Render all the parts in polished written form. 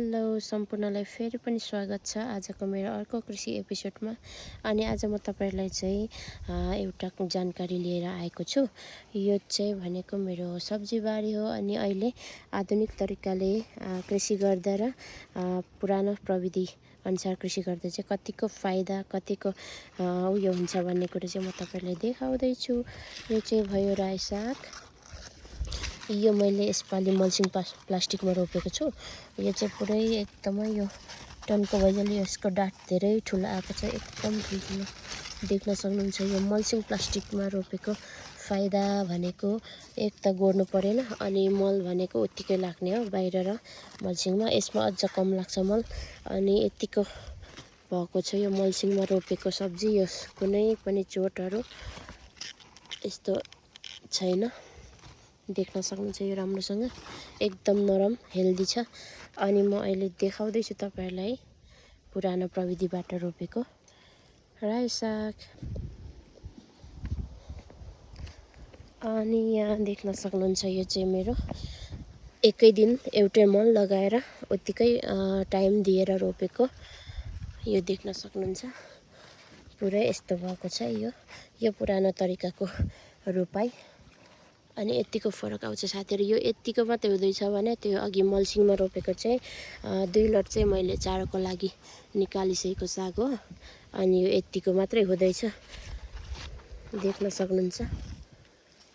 Hello सम्पूर्णलाई फेरि पनि स्वागत छ आजको मेरो अर्को कृषि एपिसोडमा। अनि आज म तपाईहरुलाई चाहिँ एउटा जानकारी लिएर आएको छु। यो चाहिँ भनेको मेरो सब्जी बारी हो अनि अहिले आधुनिक तरिकाले कृषि गर्दा र पुरानो प्रविधि अनुसार कृषि गर्दा चाहिँ कतिको फाइदा कतिको उयो हुन्छ भन्ने कुरा चाहिँ म तपाईहरुलाई देखाउँदै छु। यो चाहिँ भयो रायो साग। यो मैले यसपालि मल्चिङ प्लास्टिकमा रोपेको छु। यो चाहिँ पुरै एकदमै यो टनको भइजाले यसको डाँठ धेरै ठुलो आएको छ, एकदम ठुलो देख्न सक्नुहुन्छ। यो मल्चिङ प्लास्टिकमा रोपेको फाइदा भनेको एक त गोड्नु परेन अनि मल भनेको उत्तिकै लाग्ने हो बाहिर र मल्चिङमा। यसमा अझ कम लाग्छ मल अनि यतिको भएको छ यो मल्चिङमा रोपेको सब्जी। यो कुनै पनि चोटहरु यस्तो छैन, देख्न सक्नुहुन्छ। यो राम्रोसँग एकदम नरम हेल्दी छ। अनि म अहिले देखाउँदै छु तपाईहरुलाई पुरानो प्रविधिबाट रोपेको रायो साग। अनि यहाँ देख्न सक्नुहुन्छ यो चाहिँ मेरो एकै दिन एउटै मल लगाएर उत्तिकै टाइम दिएर रोपेको। यो देख्न सक्नुहुन्छ पुरै यस्तो भएको छ। यो पुरानो तरिकाको रोपाई अनि यतिको फरक आउँछ साथीहरु। यो यतिको मात्रै हुँदैछ भने त्यो अघि मल्चिङमा रोपेको चाहिँ 2 लट चाहिँ मैले चारोको लागि निकालिसकेको साग हो। अनि यो यतिको मात्रै हुँदैछ, देख्न सक्नुहुन्छ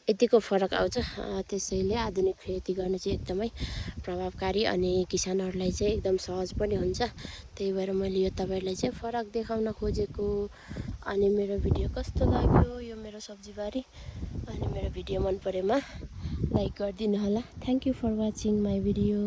यतिको फरक आउँछ। त्यसैले आधुनिक खेती गर्न चाहिँ एकदमै प्रभावकारी अनि किसानहरुलाई चाहिँ एकदम सहज पनि हुन्छ। त्यही भएर मैले यो तपाईहरुलाई चाहिँ फरक देखाउन खोजेको। अनि मेरो भिडियो कस्तो लाग्यो यो मेरो सब्जी बारी अनि मेरो भिडियो मन परेमा लाइक गरिदिनु होला। Thank you for watching my video.